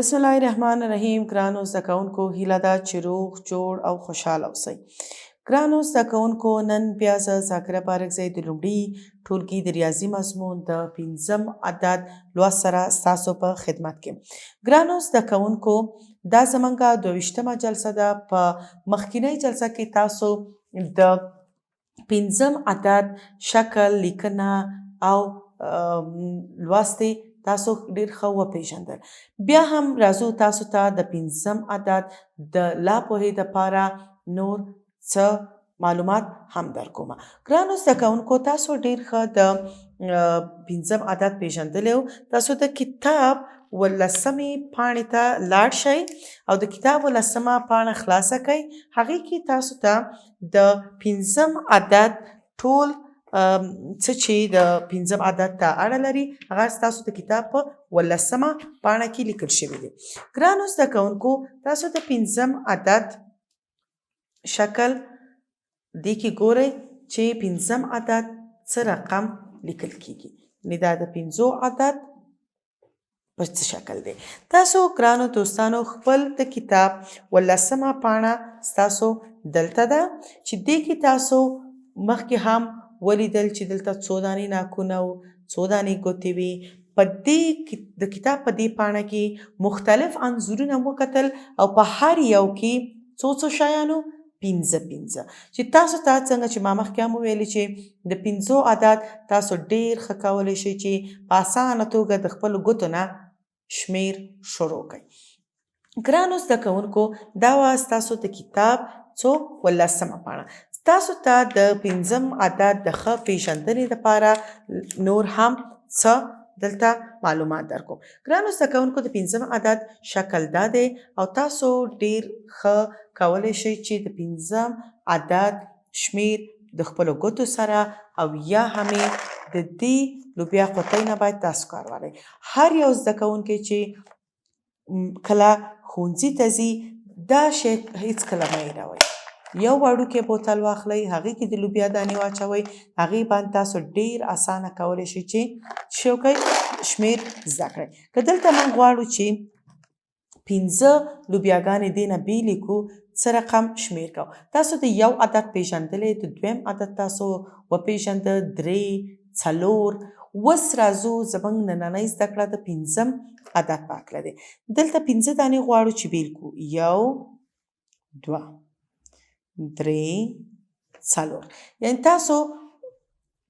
بسم الله الرحمن الرحیم. ګرانو زده کوونکو، هیله ده چې روغ جوړ او خوشحاله اوسئ. ګرانو زده کوونکو، نن بیا زه ذاکره بارکزی د لومړي ټولګي د ریاضي مضمون د پنځم عدد لوست سره ستاسو په خدمت کې. ګرانو زده کوونکو، دا زمونږ 22مه جلسه ده. په مخکینۍ جلسه کې تاسو د پنځم عدد شکل، لیکنه او لوست تاسو ډیر ښه وپیژندل. بیا هم راځو تاسو ته د پنځم عدد د لا پوهې دپاره نور څه معلومات هم درکوم. ګرانو زده کوونکو، تاسو ډیر ښه د پنځم عدد پیژندلی و. تاسو د کتاب ولسمې پاڼې ته لاړ شئ او د کتاب ولسمه پاڼه خلاصه کړئ. هغې کې تاسو ته د پنځم عدد ټول څه چې د پنځم عدد ته اړه لري، هغه ستاسو د کتاب په ولسمه پاڼه کې لیکل شوي دي. ګرانو زده کوونکو، تاسو د پنځم عدد شکل دې کې ګورئ چې پنځم عدد څه رقم لیکل کیږي، یعنې دا د پنځو عدد په څه شکل دی. تاسو ګرانو دوستانو، خپل د کتاب ولسمه پاڼه ستاسو دلته ده چې دې کې تاسو مخکې هم ولیدل چې دلته څو دانې ناکونه وو، څو دانې ګوتې وي. په دې د کتاب په دې پاڼه کې مختلف انځورونه وکتل او په هر یو کې څو څو شیانو، پنځه پنځه، چې تاسو ته څنګه چې ما مخکې هم وویل چې د پنځو عدد تاسو ډیر ښه کولی شئ چې په اسانه توګه د خپلو ګوتو نه شمیر شروع کړئ. ګرانو زده کوونکو، دا وه ستاسو د کتاب څو ولسمه پاڼه. تاسو ته د پنځم عدد د ښه پیژندنې لپاره نور هم څه دلته معلومات درکوم. ګرانو زده کوونکو، د پنځم عدد شکل دا دی او تاسو ډیر ښه کولی شئ چې د پنځم عدد شمیر د خپلو ګوتو سره او یا هم د دې لوبیا قوطۍ نه باید تاسو کار والی. هر یو زده کوونکی چې کله ښوونځي ته ځي، دا شی هیڅکله مه هېروئ. یو وړوکی بوتل واخلئ، هغې کې د لوبیا دانې واچوئ، هغې باندې تاسو ډیر اسانه کولی شئ چې څه وکړئ، شمیر زده کړئ. که دلته موږ غواړو چې پنځه لوبیاګانې دې نه بېلې کړو، څه رقم شمیر کوو؟ تاسو د یو عدد پیژندلی، د دویم عدد تاسو وپیژنده، درې، څلور. اوس راځو زموږ نننۍ زده کړه د پنځم عدد په هکله دی. دلته پنځه دانې غواړو چې بېل کړو، یو، دوه، درې، څلور. یعنی تاسو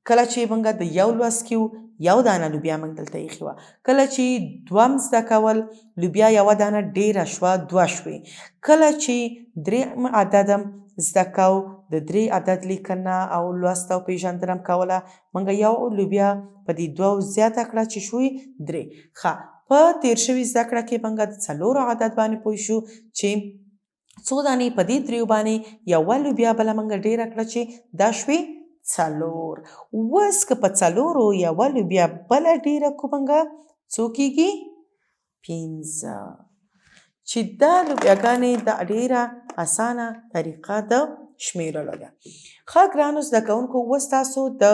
کله چې موږ د یو لوست کې وو، یو دانه لوبیا موږ دلته ایښې وه. کله چې دوم زده کول، لوبیا یوه دانه ډېره شوه، دوه شوې. کله چې دریم عدد هم زده کو، د درې عدد لیکنه او لوست او پېژندنه هم کوله، موږ یو لوبیا په دې دوو زیاته کړه چې شوې درې. ښه، په تېر شوي زده کړه کې موږ د څلورو عدد باندې پوه شو چې څو دانې په دې دریو باندې یوه لوبیا بله موږ ډېره کړه چې دا شوې څلور. اوس که په څلورو یوه لوبیا بله ډېره کړو، موږ څو کېږي؟ پنځه. چې دا لوبیاګانې دا ډېره اسانه طریقه د شمیرلو ده. ښه ګرانو زده کوونکو، اوس تاسو د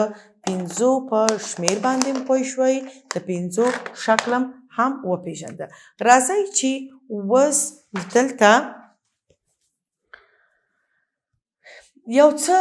پنځو په شمیر باندې هم پوه شوئ، د پنځو شکل هم وپېژنده. راځئ چې اوس دلته یو څه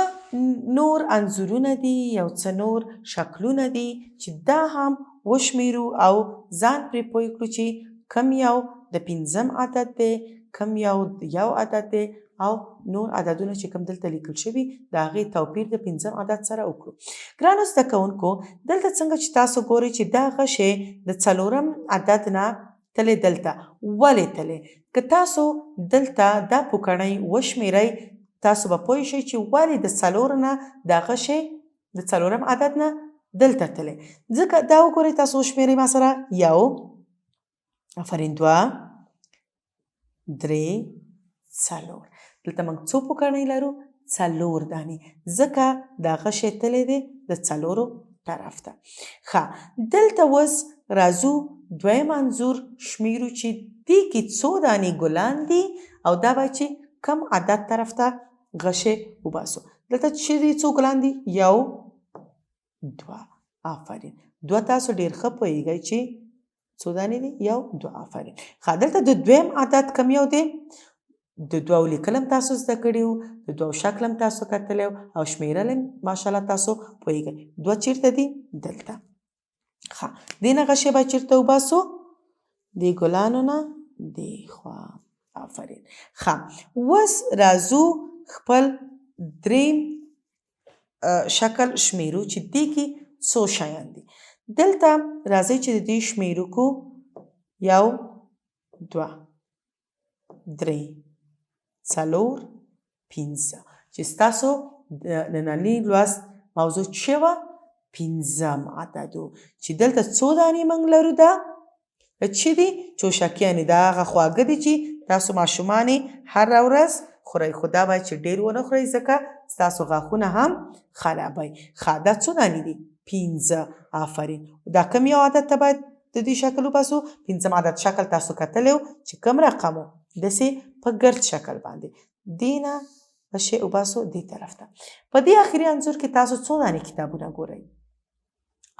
نور انځورونه دي، یو څه نور شکلونه دي چې دا هم وشمیرو او ځان پرې پوه کړو چې کوم یو د پنځم عدد دی، کوم یو یو عدد دی او نور عددونه چې کوم دلته لیکل شوي د هغې توپیر د پنځم عدد سره وکړو. ګرانو زده کوونکو، دلته څنګه چې تاسو ګورئ چې دا غشی د څلورم عدد نه تللی دلته ولې تللی؟ که تاسو دلته دا پوکڼۍ وشمیرئ، تاسو به پوه شئ چې ولې د څلور نه دا غشی د څلورم عدد نه دلته تللی. ځکه دا وګورئ، تاسو وشمیرئ ما سره، یو، آفرین، دوه، درې، څلور. دلته موږ څو پوکڼۍ لرو؟ څلور دانې، ځکه دا غشی تللی دی د څلورو طرف ته. ښه، دلته اوس راځو دویم انځور شمیرو چې دې کې څو دانې ګلان دي او دا باید چې کم عدد طرف ته غشی وباسو. دلته چې دي څو ګلان دي؟ یو، دوه، آفرین، دوه. تاسو ډېر ښه پوهېږئ چې څو دانې دي؟ یو، دوه. آفرین. ښه، دلته د دویم عدد کم یو دی. د دوو لیکل هم تاسو زده کړي وو، د دوو شکل هم تاسو کتلی او شمیرل هم ماشاءالله تاسو پوهېږئ. دوه چیرته دي؟ دلته. ښه، دې نه غشی به چیرته وباسو؟ دې ګلانو نه دې خوا. آفرین. ښه، اوس راځو خپل دریم شکل شمیرو چې دې کې څو شیان دي. دلته راځئ چې د دې شمیرو کو. یو، دوه، درې، څلور، پنځه. چې ستاسو ننني لوست موضوع څه وه؟ پنځم عدد و. چې دلته څو دانې موږ لرو؟ دا چې دي چوشکیانې، دا هغه خواږه دي چې تاسو ماشومان یې هره ورځ خورئ، خو دا باید چې ډېر ونه خورئ ځکه ستاسو غاښونه هم خرابوي. ښه، دا څو دانې دي؟ پنځه. آفرین. دا کوم یو عدد ته باید د دې شکل وباسو؟ پنځم عدد شکل تاسو کتلی و چې کوم رقم و، داسې په ګرد شکل باندې. دې نه به شی وباسو دې طرف ته. په دې اخري انځور کې تاسو څو دانې کتابونه ګورئ؟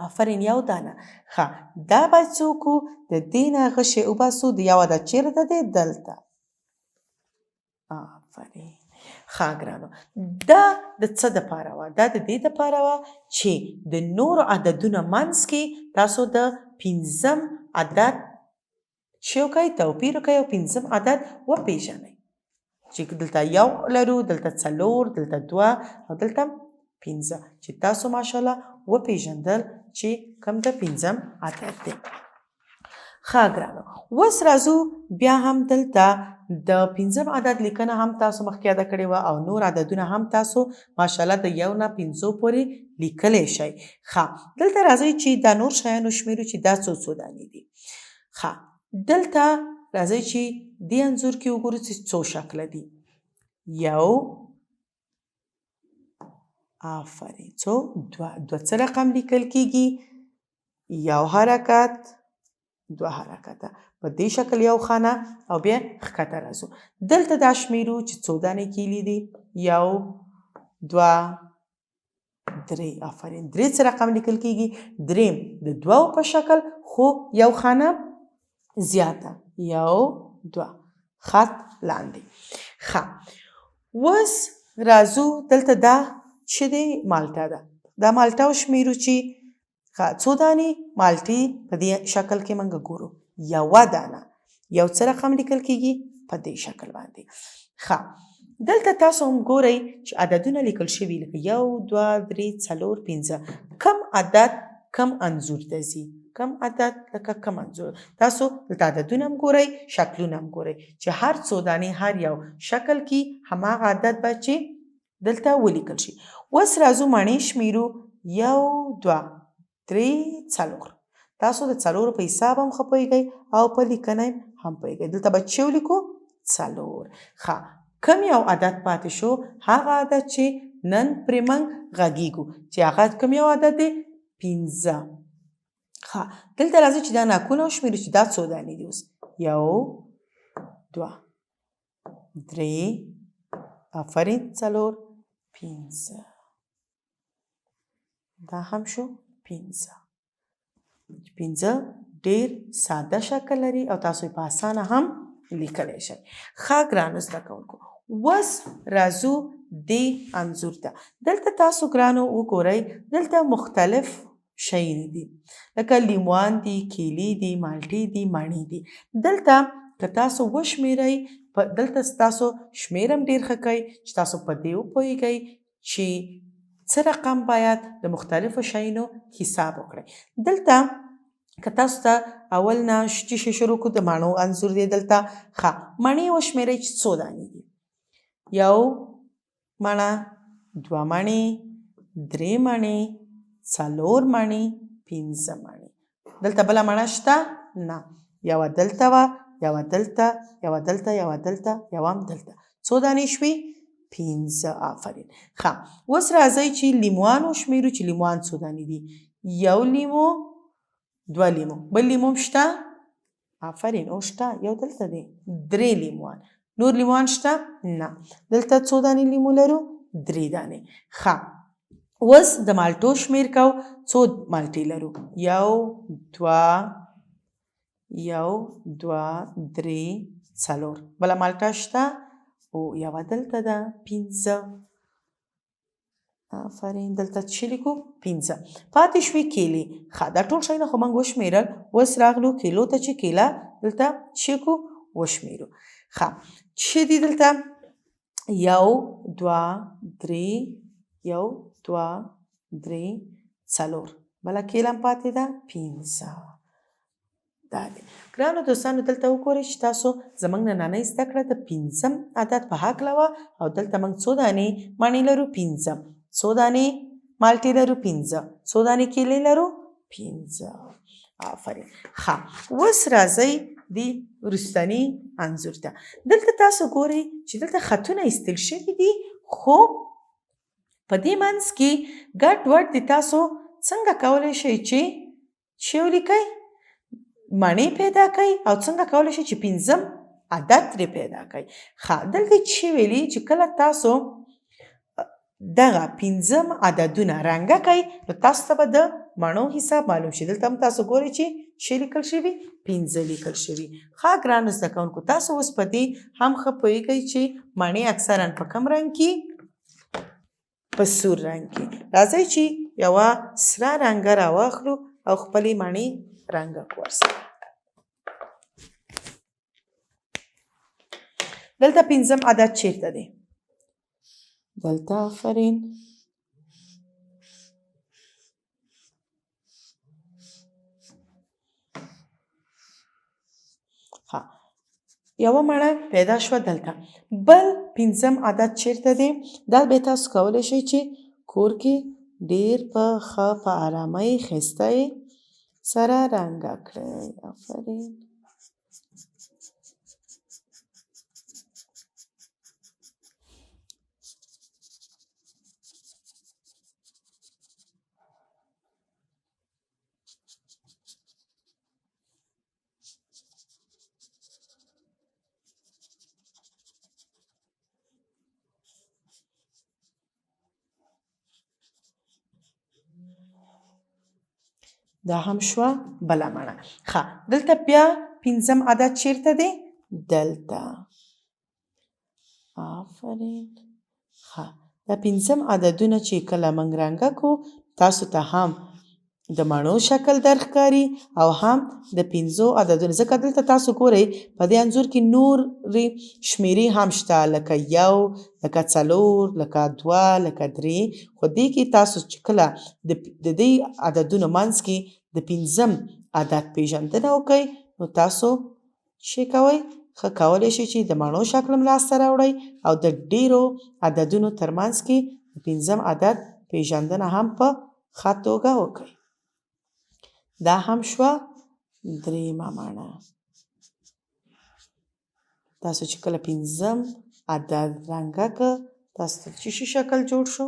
آفرین، یو دانه. ښه، دا باید څه وکړو؟ د دې نه غشی وباسو. د یو عدد چېرته دی؟ دلته. آفرین. ښه ګرانو، دا د څه دپاره وه؟ دا د دې دپاره وه چې د نورو عددونو منځ کې تاسو د پنځم عدد چې وکړئ، توپیر وکړئ او پنځم عدد وپېژنئ. چې دلته یو لرو، دلته څلور، دلته دوه او دلته پنځه، چې تاسو ماشاءالله وپېژندل چې کوم د پنځم عدد دی. ښه ګرانو، اوس راځو بیا هم دلته د پنځم عدد لیکنه هم تاسو مخکې یاده کړې وه او نور عددونه هم تاسو ماشاءالله د یو نه پنځو پورې لیکلی شئ. ښه، دلته راځئ چې دا نور شیان وشمېرو چې دا څو څو دانې دي. ښه، دلته راځئ چې دې انځور کې وګورو چې څو شکله دي. یو، آفرین، څو؟ دوه. دوه څه رقم لیکل کیږي؟ یو حرکت، دوه حرکته، په دې شکل یو خانه او بیا ښکته راځو. دلته دا شمیرو چې څو دانې کیلې دي. یو، دوه، درې. آفرین. درې څه رقم لیکل کیږي؟ درې د دوو په شکل، خو یو خانه زیاته. یو، دوه، خط لاندې. ښه، اوس راځو دلته دا چې دی مالټه ده، دا مالټه وشمیرو چې څو دانې مالټې په دې شکل کې موږ ګورو. یوه دانه. یو څه رقم لیکل کیږي؟ په دې شکل باندې. ښه، دلته تاسو هم ګورئ چې عددونه لیکل شوي لکه یو، دوه، درې، څلور، پنځه. کم عدد کم انځور ته ځي، کم عدد لکه کم انځور. تاسو دلته عددونه هم ګورئ، شکلونه هم ګورئ چې هر څو دانې هر یو شکل کې هماغه عدد به چې دلته ولیکل شي. اوس راځو مڼې شمیرو. یو، دوه، درې، څلور. تاسو د څلورو په حساب هم ښه پوهېږئ او په لیکنه هم پوهېږئ. دلته به چې ولیکو؟ څلور. ښه، کوم یو عدد پاتې شو؟ هغه عدد چې نن پرې موږ غږېږو، چې هغه کوم یو عدد دی؟ پنځه. ښه، دلته راځي چې دا ناکونه وشمېرو چې دا څو دانې دي. اوس یو، دوه، درې، آفرین، څلور، پنځه. دا هم شو پنځه. پنځه ډېر ساده شکل لري او تاسو یې په اسانه هم لیکلی شئ. ښه ګرانو زده کوونکو، اوس راځو دې انځور ته. دلته تاسو ګرانو وګورئ، دلته مختلف شیونه دي لکه لیموان دي، کیلې دي، مالټې دي، مڼې دي. دلته که تاسو وشمیرئ، دلته ستاسو شمېر هم ډېر ښه کوي چې تاسو په دې وپوهېږئ چې څه رقم باید د مختلفو شیانو حساب وکړئ. دلته که تاسو ته اول نه چې شی شروع کړو، د مڼو انځور دی دلته. ښه، مڼې وشمېرئ چې څو دانې دي. یو مڼه، دوه مڼې، درې مڼې، څلور مڼې، پنځه مڼې. دلته بله مڼه شته؟ نه، یوه دلته وه، یوه دلته، یوه دلته، یوه دلته، یوه هم دلته. څو دانې شوې؟ پنځه. آفرین. ښه، اوس راځئ چې لیموان وشمېرو چې لیموان څو دانې دي. یو لیمو، دوه لیمو، بل لیمو هم شته؟ آفرین، او شته، یو دلته دی. درې لیموان. نور لیموان شته؟ نه. دلته څو دانې لیمو لرو؟ درې دانې. ښه، اوس د مالټو شمېر کو، څو مالټې لرو؟ یو، دوه، یو، دوه، درې، څلور. بله مالټه شته؟ او یوه دلته ده، پنځه. آفرین، دلته څه لیکو؟ پنځه. پاتې شوې کیلې. ښه، دا ټول شیونه خو موږ وشمیرل. اوس راغلو کیلو ته چې کیله دلته څه کو وشمیرو. ښه، څه دي دلته؟ یو، دوه، درې، یو، دوه، درې، څلور. بله کیله هم پاتې ده، پنځه. دا دی ګرانو دوستانو، دلته وګورئ چې تاسو زموږ نننۍ زده کړه د پنځم عدد په هکله وه، او دلته موږ څو دانې مڼې لرو؟ پنځه. څو دانې مالټې لرو؟ پنځه. څو دانې کیلې لرو؟ پنځه. آفرین. ښه، اوس راځئ دې وروستني انځور ته. دلته تاسو ګورئ چې دلته خطونه ایستل شوي دي، خو په دې منځ کې ګډ وډ دي. تاسو څنګه کولی شئ چې چې ولیکئ، مڼې پیدا کړئ، او څنګه کولی شئ چې پنځم عدد ترې پیدا کړئ؟ ښه، دلته چې ویلي چې کله تاسو دغه پنځم عددونه رنګه کړئ نو تاسو ته به د مڼو حساب معلوم شي. دلته هم تاسو ګورئ چې څه لیکل شوي؟ پنځه لیکل شوي. ښه ګرانو زده کوونکو، تاسو اوس په دې هم ښه پوهېږئ چې مڼې اکثرا په کوم رنګ کې؟ په سور رنګ کې. راځئ چې یوه سره رنګه راواخلو او خپلې مڼې رنګه کړو ورسره. دلته پنځم عدد چیرته دی؟ دلته. آفرین. ښه، یوه مڼه پیدا شوه دلته. بل پنځم عدد چیرته دی؟ دا به تاسو کولی شئ چې کور کې ډیر په ښه په ارامۍ ښایسته یې سره رنګه کړئ. آفرین. دا هم شوه بله مڼه. ښه، دلته بیا پنځم عدد چیرته دی؟ دلته. آفرین. ښه، دا پنځم عددونه چې کله موږ رنګه کو، تاسو ته هم د مڼو شکل در ښکاري او هم د پنځو عددونو، ځکه دلته تاسو ګورئ په دې انځور کې نورې شمیرې هم شته، لکه یو، لکه څلور، لکه دوه، لکه درې، خو دې کې تاسو چې کله د دې عددونو منځ کې د پنځم عدد پیژندنه وکړئ نو تاسو څه کوئ؟ ښه کولی شئ چې د مڼو شکل هم لاسته راوړئ او د ډیرو عددونو ترمنځ کې د پنځم عدد پیژندنه هم په ښه توګه وکړئ. دا هم شوه درېیمه مڼه. تاسو چې کله پنځم عدد رنګه که، تاسو ته څه شي شکل جوړ شو؟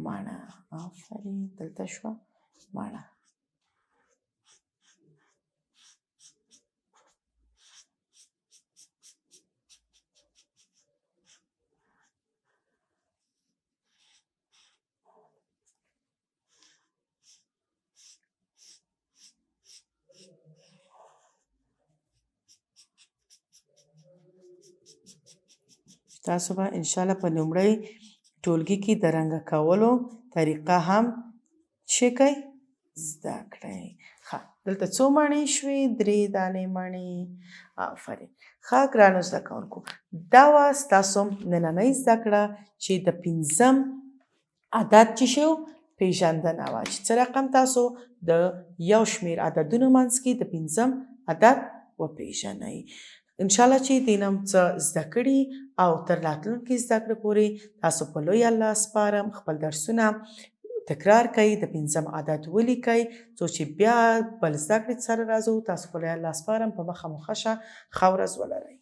مڼه. آفرین، دلته شوه مڼه. تاسو به انشاءالله په لومړی ټولګي کې د رنګه کولو طریقه هم څه کوئ؟ زده کړئ. ښه، دلته څو مڼې شوې؟ درې دانې مڼې. آفرین. ښه ګرانو زده کوونکو، دا وه ستاسو نننۍ زده کړه چې د پنځم عدد چې شو پیژندنه وه، چې څه رقم تاسو د یو شمېر عددونو منځ کې د پنځم عدد وپیژنئ. انشاءالله چې دې نه څه زده کړي او تر راتلونکي زده کړې پورې تاسو په لوی الله سپارم. خپل درسونه تکرار کړئ، د پنځم عدد ولیکئ، څو چې بیا بل زده کړې سره راځو. تاسو په لوی الله سپارم. په مخه مو ښه شه، ښه ورځ ولرئ.